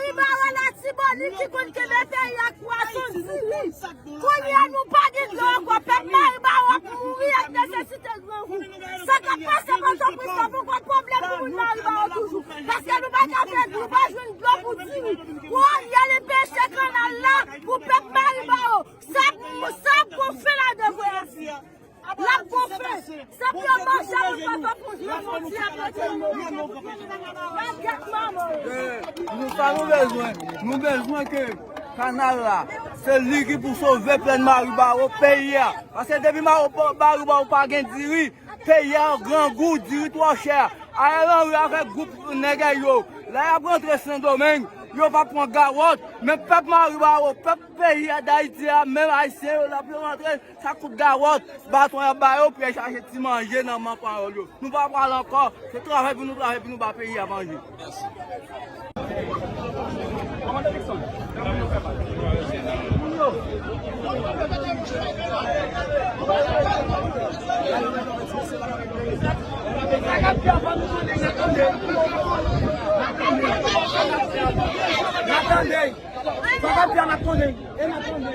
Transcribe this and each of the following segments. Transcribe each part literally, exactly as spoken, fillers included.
Maribaro Latibonit ki konn kenbe peyi a ak pwason diri. Kounye a nou pa gen dlo ankò, pèp Maribaro ap mouri ak nesesite grangou. Sa k ap pase Pòtoprens la poko pwoblèm pou moun Maribaro toujou. Paske nou pa ka fè, nou pa jwenn dlo pou diri. Pou Ariel enpeche kanal la pou pèp Maribaro. Sa, sa ap gon fen ladan vre. L ap gon fen. Se pou yo manje moun Pòtoprens, yo fè yon ti aplodi. Bagèt manman yo. Eh, nou sa nou bezwen. Nou bezwen ke kanal la, se li ki pou sove plèn Maribaro, peyi a. Paske depi Mari-, Maribaro pa gen diri, peyi a grangou, diri twò chè. Ariel Henry avèk gwoup nèg yo, lè y ap rantre Sendomeng, yo pa pran gawòt, men pèp Maribaro, pèp peyi a Dayiti a, menm ayisyen yo, lè yo rantre, sa kout gawòt, baton y ap ba yo, pou y al chache ti manje nan men panyòl yo. Nou pa pral ankò, se travay pou nou travay, pou nou ba peyi a manje. Mèsi. N ap tande. Sa k ap di a n ap tande. E n ap tande.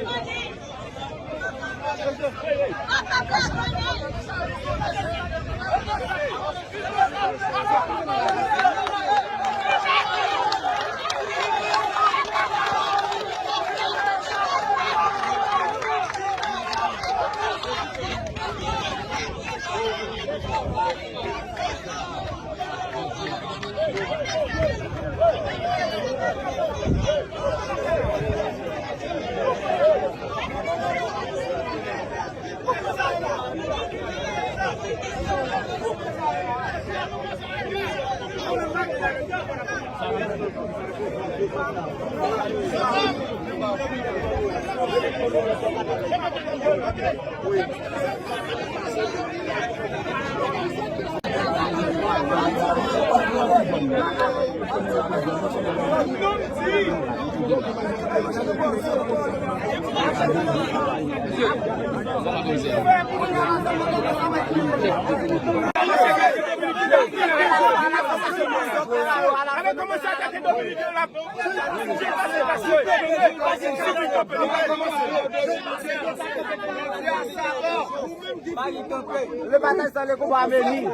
Le batay sa, le konba a meni.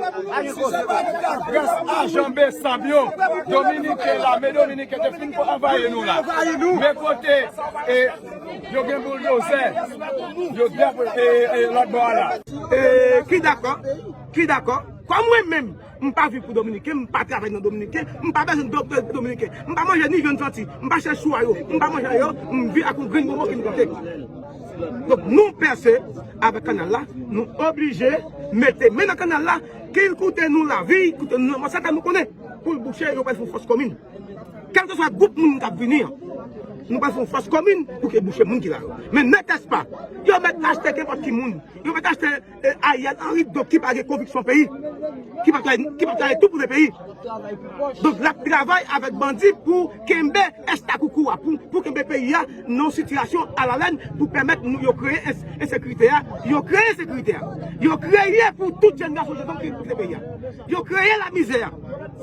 Gras a Janbe Sab yo, Dominiken, lame dominiken te fin pou anvayi nou la. Men kote, e, yo gen bouldozè, yo dèp, e, e, lòt bò a la. E, ki dakò, ki dakò. Kòm mwen menm, m pa viv pou Dominiken, m pa travay nan Dominiken, m pa bezwen do-, do-, Dominiken. M pa manje ni vyann santi, m pa chèche chou a yo, m pa manje a yo, m viv ak yon grenn bonbon ki m plante. Donk, nou pèse avèk kanal la, nou oblije mete men nan kanal la, ki l koute nou lavi, koute nou lanmò, sa ke nou konnen. Pou l bouche, yo pral fè yon fòs komin. Kèlkeswa gwoup moun k ap vini an, nou pral fè yon fòs komin pou ke bouche moun ki la yo. Men nètèspa, yo mèt achte kenpòt ki moun. Yo mèt achte, e, Ariel Henry, donk ki pa gen konviksyon peyi, ki pa travay, ki pa travay tou pou le peyi. Donk, l ap travay avèk bandi pou kenbe estakoukou a, pou, pou kenbe peyi a nan yon sitiyasyon alalèn, pou pèmèt nou, yo kreye ens-, ensekirite a. Yo kreye ensekirite a. Yo kreye pou tout jèn gason, jèn fanm ki kite peyi a. Yo kreye lamizè a.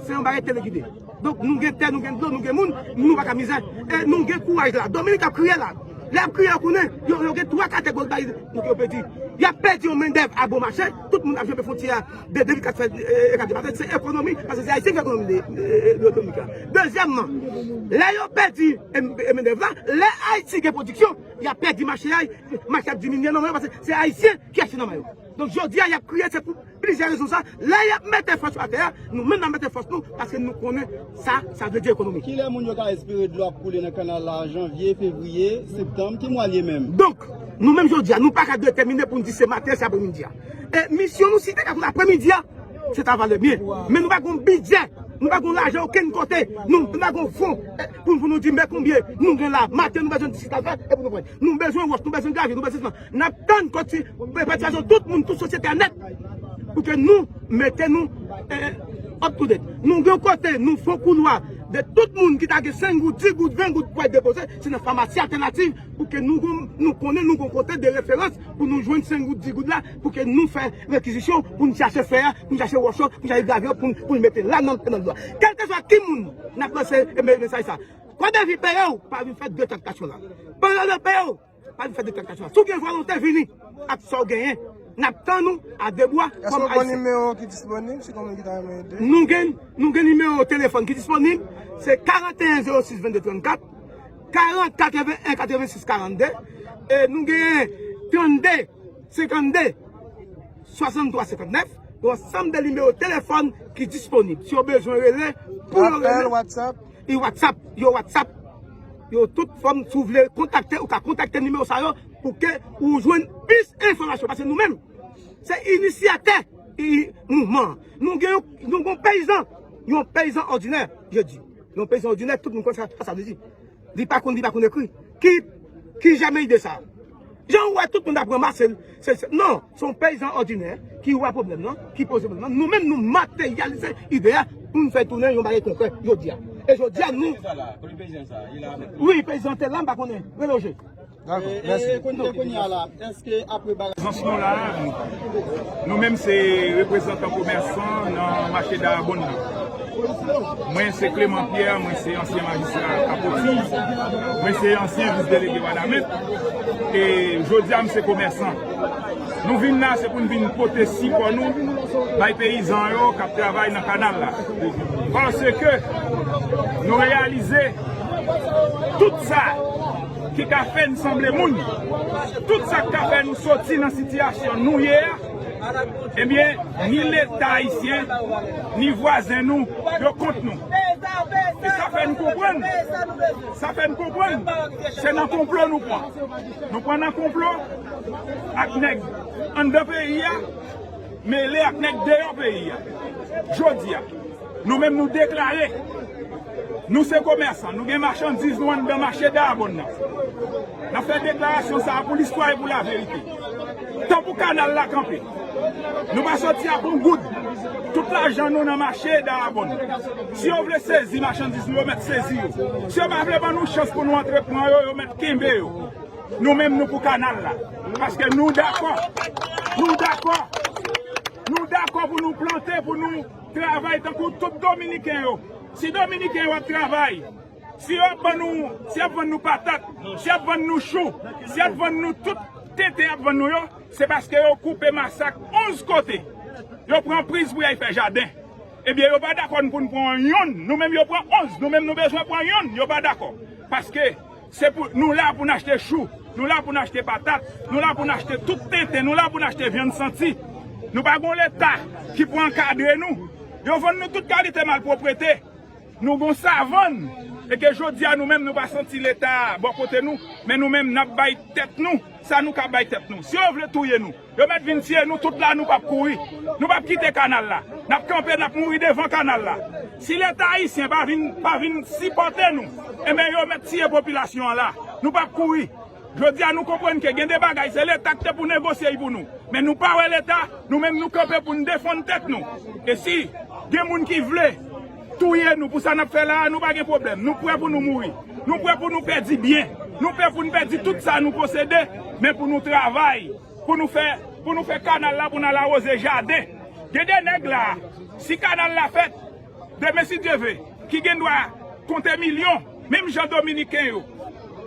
Se yon bagay telegide. Donk, nou gen tè, nou gen dlo, nou gen moun, nou pa ka mizè. E nou gen kouraj la. Dominik ap kriye la. Lè y ap kriye, yo konnen, yo, yo gen twa katè gòl bay, donk yo pèdi. Y ap pèdi yon mendèv a bon mache, tout moun ap janbe fwontyè a de, de kat fè, e, e, kat di maten, se ekonomi, paske se Ayisyen ki fè ekonomi de, de, de, de Dominik la. Dezyèmman, lè yo pèdi, e, e, mendèv la, lè Ayiti gen pwodiksyon, y ap pèdi mache a, mache ap diminye nòmal, paske se Ayisyen ki achte nòmal yo. Donk, jodi a, y ap kriye, se pou plizyè rezon sa, lè y ap mete fòs yo atè a, nou menm n ap mete fòs nou, paske nou konnen sa, sa vle di ekonomi. Kilè moun yo ka espere dlo ap koule nan kanal la, janvye, fevriye, septanm, ki mwa l ye menm? Donk, nou menm jodi a, nou pa ka detèmine pou n di se maten, se apremidi a. E misyon nou, si te ka pou apremidi a, se ta valè byen. Men nou pa gon bidjè, nou pa gon lajan okenn kote, nou, nou pa gon fon, e, pou, pou nou di men konbyen nou gen la. Maten nou bezwen disit alfa, e pou nou pran. Nou bezwen wòch, nou bezwen gravye, nou bezwen siman. N ap tann kòti, patisipasyon tout moun, tout sosyete a nèt, pou ke nou mete nou, eh, up to date. Nou gen yon kote, nou fè yon koulwa de tout moun ki ta gen senk goud, dis goud, ven goud pou al depoze, se nan famasi Altènativ, pou ke nou gon, nou konnen nou gon kote de referans, pou nou jwenn senk goud, dis goud la, pou ke nou fè rekizisyon, pou nou chache fè a, pou nou chache wòch yo, pou nou chache gravye yo, pou, pou nou mete la nan, nan dlo a. Kèlkeswa ki moun n ap lanse, eh, mesaj sa. Kòdevi peye w, pa vin fè detrankasyon la. Pandan yo peye w, pa vin fè detrankasyon la. Si w gen volonte, vini ak sa w genyen. N ap tann ou a de bra kòm Ayisyen. Èske w gen nimewo ki disponib si gen moun ki ta renmen ede? Nou gen, nou gen nimewo telefòn ki disponib, se karant e en zewo sis vennde trannkat, karant katreven en katrevensis karannde, e nou genyen trannde senkannde swasanntwa senkantnèf, yon ansanm de nimewo telefòn ki disponib. Si yo bezwen rele, pou yo rele. Apèl, WhatsApp? E WhatsApp, yo WhatsApp. Yo tout fòm, si w vle kontakte, ou ka kontakte nimewo sa yo pou ke ou jwenn plis enfòmasyon. Paske nou menm, se inisyatè i, mouvman an. Nou gen yon, nou gen yon peyizan, yon peyizan òdinè, je di. Yon peyizan òdinè, tout moun konn sa, sa sa vle di. Li pa konn, li pa konn ekri. Ki, ki jèmen ide sa? Jan w wè tout moun ap ranmase l, se, se, non, se yon peyizan òdinè ki wè pwoblèm nan, ki poze pwoblèm nan. Nou menm, nou materyalize ide a pou n fè tounen yon bagay konkrè jodi a. E jodi a, nou. Wi, peyizan te la, m pa konnen. Reloje. Dakò, mèsi. Prezans nou la, nou, nou menm se reprezantan komèsan nan mache Dayabonn nan. Mwen se Clément Pierre, mwen se ansyen majistra Apoti, mwen se ansyen vis delege Wanament, e jodi a m se komèsan. Nou vin la, se pou n vin pote sipò nou bay peyizan yo k ap travay nan kanal la. Paske nou reyalize tout sa ki ka fè n sanble moun, tout sa k ka fè nou soti nan sitiyasyon nou ye a, ebyen, ni Leta ayisyen, ni vwazen nou, yo kont nou. E sa fè n konprann, sa fè n konprann, se nan konplo nou pran. Nou pran nan konplo ak nèg anndan peyi a, mele ak nèg deyò peyi a. Jodi a, nou menm nou deklare, nou se komèsan, nou gen machandiz nou anndan mache Dayabonn nan. N ap fè deklarasyon sa a pou listwa e pou laverite. Tan pou kanal la kanpe. Nou pa soti ak yon goud. Tout lajan nou nan mache Dayabonn. Si yo vle sezi machandiz nou, yo mèt sezi yo. Si yo pa vle ban nou chans pou nou antre pran yo, yo mèt kenbe yo. Nou menm nou pou kanal la. Paske nou dakò. Nou dakò. Nou dakò pou nou plante, pou nou travay tankou tout Dominiken yo. Si Dominiken yo ap travay, si yo ap ban nou, si y ap vann nou patat, si y ap vann nou chou, si y ap vann nou tout tenten y ap vann nou yo, se paske yo koupe masak onz kote. Yo pran priz pou y al fè jaden. Ebyen, yo pa dakò n pou n pran yonn. Nou menm yo pran onz. Nou menm nou bezwen pran yonn. Yo pa dakò. Paske se pou, nou la pou n achte chou. Nou la pou n achte patat. Nou la pou n achte tout tenten. Nou la pou n achte vyann santi. Nou pa gon Leta ki pou ankadre nou. Yo vann nou tout kalite malpwoprete. Nou gon savann. E ke jodi a nou menm nou pa santi Leta bò kote nou. Men nou menm n ap bay tèt nou sa nou ka bay tèt nou. Si yo vle touye nou, yo mèt vin tiye nou tout la, nou p ap kouri. Nou p ap kite kanal la. N ap kanpe, n ap mouri devan kanal la. Si Leta ayisyen pa vin, pa vin sipòte nou, enben yo mèt tiye popilasyon an la. Nou p ap kouri. Jodi a nou konprann ke gen de bagay, se Leta ki te pou negosye y pou nou. Men nou pa wè Leta, nou menm nou kanpe pou n defann tèt nou. E si gen moun ki vle touye nou pou sa n ap fè la a, nou pa gen pwoblèm. Nou prè pou nou mouri. Nou prè pou nou pèdi byen. Nou prè pou n pèdi tout sa nou posede, men pou nou travay. Pou nou fè, pou nou fè kanal la, pou n al awoze jaden. Gen de nèg la, si kanal la fèt, demen si Dye ve, ki gen dwa konte milyon, menm jan Dominiken yo,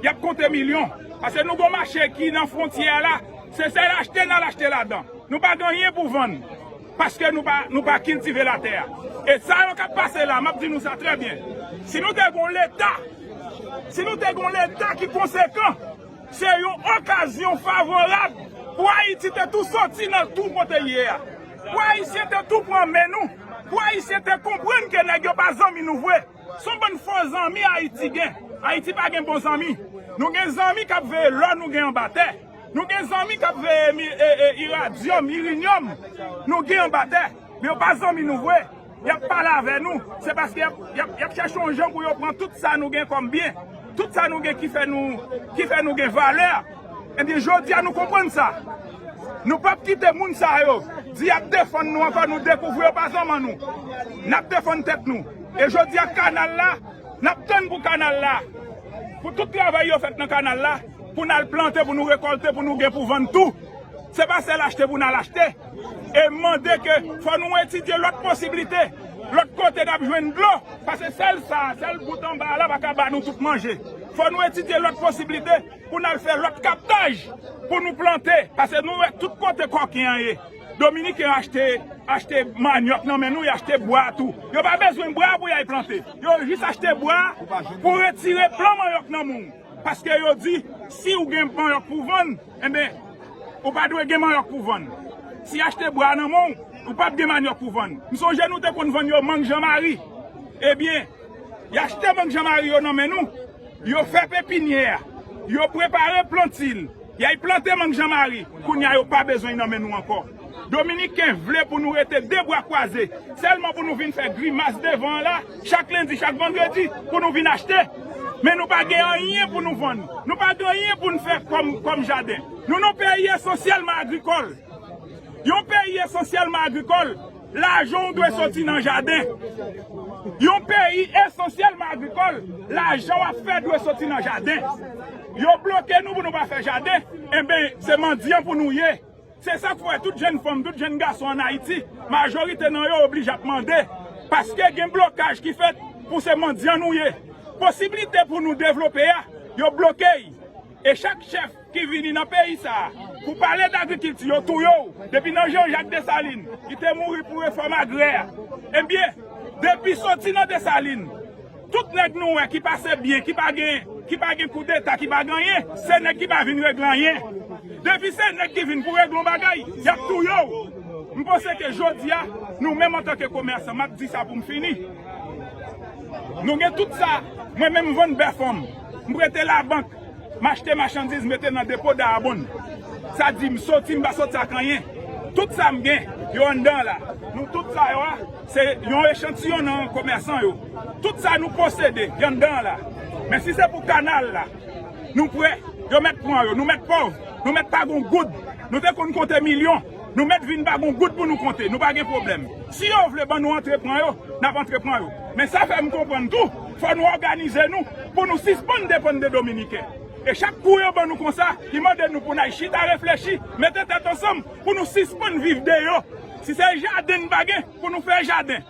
y ap konte milyon. Paske nou gon mache ki nan fwontyè a la, se sèl achte n al achte ladan. Nou pa gen anyen pou vann. Paske nou pa, nou pa kiltive latè a. E sa yo k ap pase la, m ap di nou sa trè byen. Si nou te gon Leta, si nou te gon Leta ki konsekan, se yon okazyon favorab pou Ayiti te tou soti nan twou kote l ye a. Pou Ayisyen te tou pran men nou. Pou Ayisyen te konprann ke nèg yo pa zanmi nou vre. Se yon bann fo zanmi Ayiti gen. Ayiti pa gen bon zanmi. Nou gen zanmi k ap veye lò nou gen anba tè. Nou gen zanmi k ap veye mi, e, e, iradyòm, irinyòm. Nou gen anba tè. Men yo pa zanmi nou vre. Y ap pale avè nou. Se paske y ap, y ap, y ap chèche yon jan pou yo pran tout sa nou gen kòm byen. Tout sa nou gen ki fè nou, ki fè nou gen valè. Ebyen, jodi a nou konprann sa. Nou p ap kite moun sa yo di y ap defann nou ankò, nou dekouvri yo pa zanmi nou. N ap defann tèt nou. E jodi a kanal la, n ap tann pou kanal la. Pou tout travay yo fèt nan kanal la, pou n al plante, pou nou rekòlte, pou nou gen pou vann tou. Se pa sèl achte pou n al achte. E m mande ke fò nou etidye lòt posiblite. Lòt kote n ap jwenn dlo, paske sèl sa, sèl bout anba a la pa ka ba nou tout manje. Fò nou etidye lòt posiblite pou n al fè lòt kaptaj pou nou plante, paske nou wè tout kote kòken an ye. Dominiken achte, achte manyòk nan men nou, y achte bwa tou. Yo pa bezwen bwa pou y al plante. Yo jis achte bwa pou retire plan manyòk nan men w. Paske yo di, si w gen manyòk pou vann, enben, ou pa dwe gen manyòk pou vann. Si y achte bwa nan men w, ou p ap gen manyòk pou vann. M sonje nou te konn vann yo mang Janmari. Ebyen, y achte mang Janmari yo nan men nou, yo fè pepinyè a, yo prepare plantil, y al plante mang Janmari, kounye a yo pa bezwen nan men nou ankò. Dominiken vle pou nou rete de bra kwaze, sèlman pou nou vin fè grimas devan an la, chak lendi, chak vandredi, pou nou vin achte. Men nou pa gen anyen pou nou vann. Nou pa gen anyen pou n fè kòm, kòm jaden. Nou nan peyi esansyèlman agrikòl. Yon peyi esansyèlman agrikòl, lajan w dwe soti nan jaden. Yon peyi esansyèlman agrikòl, lajan w ap fè dwe soti nan jaden. Yo bloke nou pou nou pa fè jaden, enben, se mandyan pou nou ye. Se sa k fè tout jèn fanm, tout jèn gason ann Ayiti, majorite nan yo oblije ap mande, paske gen blokaj ki fèt pou se mandyan nou ye. Posiblite pou nou devlope a, yo bloke y. E chak chèf ki vini nan peyi sa a, pou pale dagrikilti, yo touye w. Depi nan Jean Jacques Dessalines, ki te mouri pou refòm agrè a. Ebyen, depi soti nan Desalin, tout nèg nou wè ki pase byen, ki pa gen, ki pa gen koudeta, ki pa gen anyen, se nèg ki pa vin regle anyen. Depi se nèg ki vin pou regle yon bagay, y ap touye w. M panse ke jodi a, nou menm antanke komèsan, m ap di sa pou m fini. Nou gen tout sa, mwen menm m vann bèf an m, m prete labank, m achte machandiz, mete nan depo Dayabonn. Sa di m soti, m pa soti ak anyen. Tout sa m gen, yo anndan la. Nou tout sa yo a, se yon echantiyon nan komèsan yo. Tout sa nou posede, y anndan la. Men si se pou kanal la, nou prè, yo mèt pran yo, nou mèt pòv, nou mèt pa gon goud. Nou te konn konte milyon, nou mèt vin pa gon goud pou nou konte, nou pa gen pwoblèm. Si yo vle ban nou antre pran yo, n ap antre pran yo. Men sa fè m konprann tou, fò nou òganize nou pou nou sispann depann de Dominiken. E chak kou yo ban nou konsa, li mande nou pou n al chita reflechi, mete tèt ansanm pou nou sispann viv de yo. Si se jaden n pa gen, pou nou fè jaden.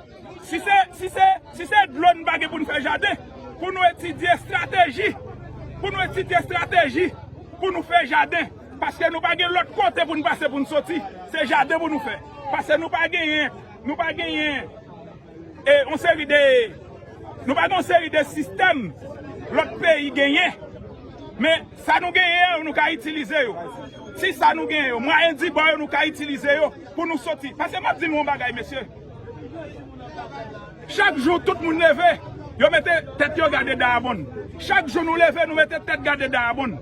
Si se, si se, si se dlo n pa gen pou n fè jaden, pou nou etidye estrateji, pou nou etidye estrateji pou nou fè jaden. Paske nou pa gen lòt kote pou n pase pou n soti, se jaden pou nou fè. Paske nou pa genyen, nou pa genyen e yon seri de, nou pa gen yon seri de sistèm lòt peyi genyen. Men sa nou genyen an, nou ka itilize yo. Ti sa nou genyen yo, mwayen dibò yo, nou ka itilize yo pou nou soti. Paske m ap di nou yon bagay, mesye. Chak jou tout moun leve, yo mete tèt yo gade Dayabonn. Chak jou nou leve, nou mete tèt gade Dayabonn.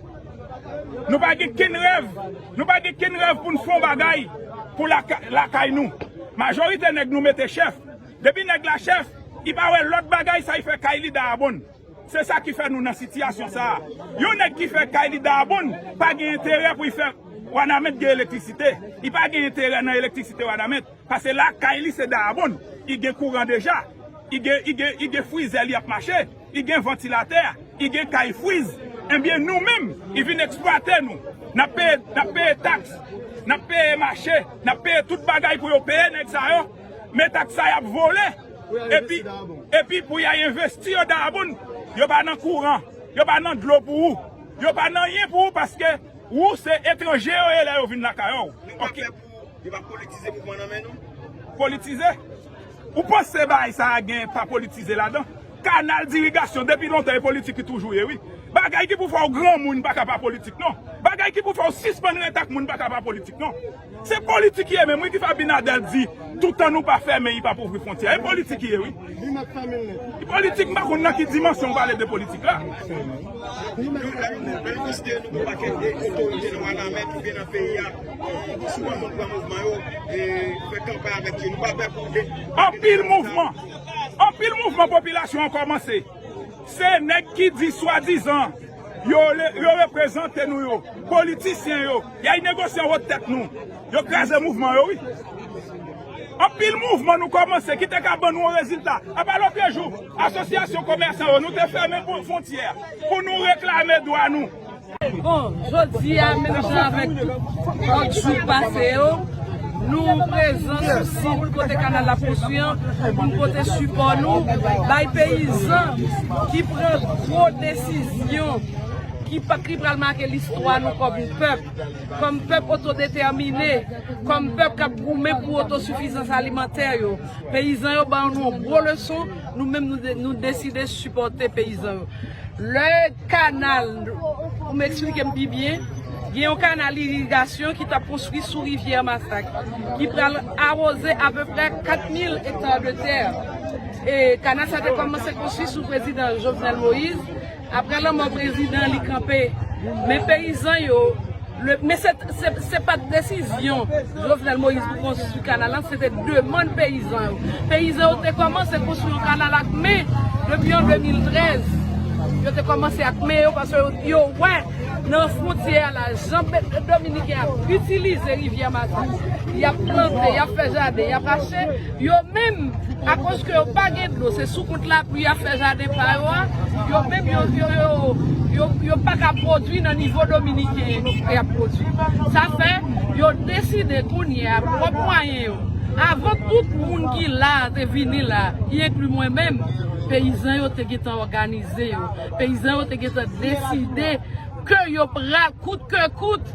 Nou pa gen kenn rèv, nou pa gen kenn rèv pou n fè yon bagay pou laka-, lakay nou. Majorite nèg nou mete chèf. Depi nèg la chèf, li pa wè lòt bagay sa li fè kay li Dayabonn. Se sa ki fè nou nan sitiyasyon sa a. Yon nèg ki fè kay li Dayabonn pa gen enterè pou li fè Wanament gen elektrisite. Li pa gen enterè nan elektrisite Wanament. Paske lakay li se Dayabonn. Li gen kouran deja. Li gen, li gen, li gen frizè li ap mache. Li gen vantilatè. Li gen kay friz. Ebyen nou menm, li vin eksplwate nou. N ap peye, n ap peye taks. N ap peye mache. N ap peye tout bagay pou yo peye nèg sa yo. Men taks sa y ap vole. Epi, epi pou y al envesti yo Dayabonn, yo pa nan kouran, yo pa nan dlo pou ou, yo pa nan anyen pou ou paske ou se etranje yo ye lè yo vin lakay ou. Nou pa pè pou, yo pa politize mouvman nan men nou? Politize? Ou panse bagay sa a gen pa politize ladan? Kanal dirigasyon depi lontan e politik ki toujou ye wi. Bagay ki pou fè w granmoun pa ka pa politik non. Bagay ki pou fè w sispann rete ak moun pa ka pa politik non. Se politik ye menm wi ki fè Abinader di toutan nou pa fèmen li p ap ouvri fwontyè. E politik ye wi. Li politik m pa konn nan ki dimansyon w pale de politik la. Yo la nou menm paske nou gon pakèt de otorite nan Wanament oubyen nan peyi a. Si w pa konn pran mouvman yo, e, fè kanpay avèk yo, nou pa pè pou de. Anpil mouvman. Anpil mouvman popilasyon an kòmanse. Se nèg ki di swadizan yo, yo reprezante nou yo, politisyen yo, y al negosye anwo tèt nou. Yo kraze mouvman yo wi. Anpil mouvman nou kòmanse ki te ka ban nou yon rezilta. Apa lòt jou, asosyasyon komèsan yo, nou te fèmen fwontyè a pou nou reklame dwa nou. Bon, jodi a, menm jan avèk tout lòt jou pase yo, Nou prezan sou sit kote kanal la konstwi an pou n pote sipò nou bay peyizan ki pran gwo desizyon, ki pa, ki pral make listwa nou kòm pèp, kòm pèp otodetèmine, kòm pèp k ap goumen pou otosifizans alimantè yo. Peyizan yo ban nou yon gwo leson, nou menm nou de-, nou deside sipòte peyizan yo. Lè kanal, pou m eksplike m pi byen, gen yon kanal irigasyon ki t ap konstwi sou rivyè Masak, ki pral awoze apeprè kat mil ekta de tè. E kanal sa te kòmanse konstwi sou prezidan Jovenel Moïse. Apre lanmò prezidan, li kanpe. Men peyizan yo, le, men se, se, se pa t desizyon Jovenel Moïse pou konstwi kanal la, se te demann peyizan yo. Peyizan yo te kòmanse konstwi yon kanal ak men depi an de mil trèz. Yo te kòmanse ak men yo paske yo, yo wè nan fwontyè a la, jan be-, Dominiken ap itilize rivyè Masak. Y ap plante, y ap fè jaden, y ap achte. Yo menm, akoz ke yo pa gen dlo, se sou kont lapli y ap fè jaden pa yo a. Yo menm, yo, yo, yo, yo, yo pa ka pwodui nan nivo Dominiken y ap pwodui. Sa fè, yo deside kounye a, pwòp mwayen yo. Avan tout moun ki la a te vini la, ki enkli mwen menm, peyizan yo te gentan òganize yo. Peyizan yo te gentan deside ke yo pral, kout ke kout,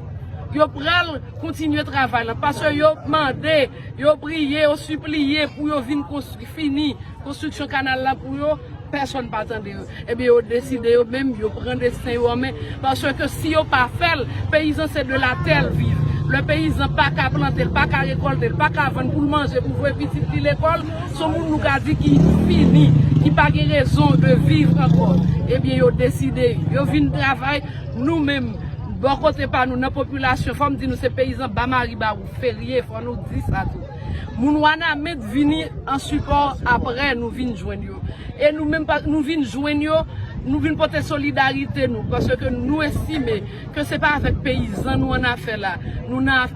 yo pral kontinye travay la. Paske yo mande, yo priye, yo sipliye pou yo vin konstwi, fini konstriksyon kanal la pou yo, pèsonn pa tande yo. Ebyen, yo deside yo menm, yo pran desten yo an men. Paske si yo pa fè l, peyizan se de la tè l viv. Lè peyizan pa ka plante, l pa ka rekòlte, l pa ka vann pou l manje, pou voye pitit li lekòl, se yon moun nou ka di ki fini, ki pa gen rezon de viv ankò. Ebyen, yo deside, yo vin travay, nou menm, bò kote pa nou, nan popilasyon, fò m di nou se peyizan Ba Maribawou, Ferye, fò nou di sa tou. Moun Wanament vini an sipò apre nou vin jwenn yo. E nou menm pa, nou vin jwenn yo, nou vin pote solidarite nou, paske nou estime ke se pa avèk peyizan nou annafè la. Nou nan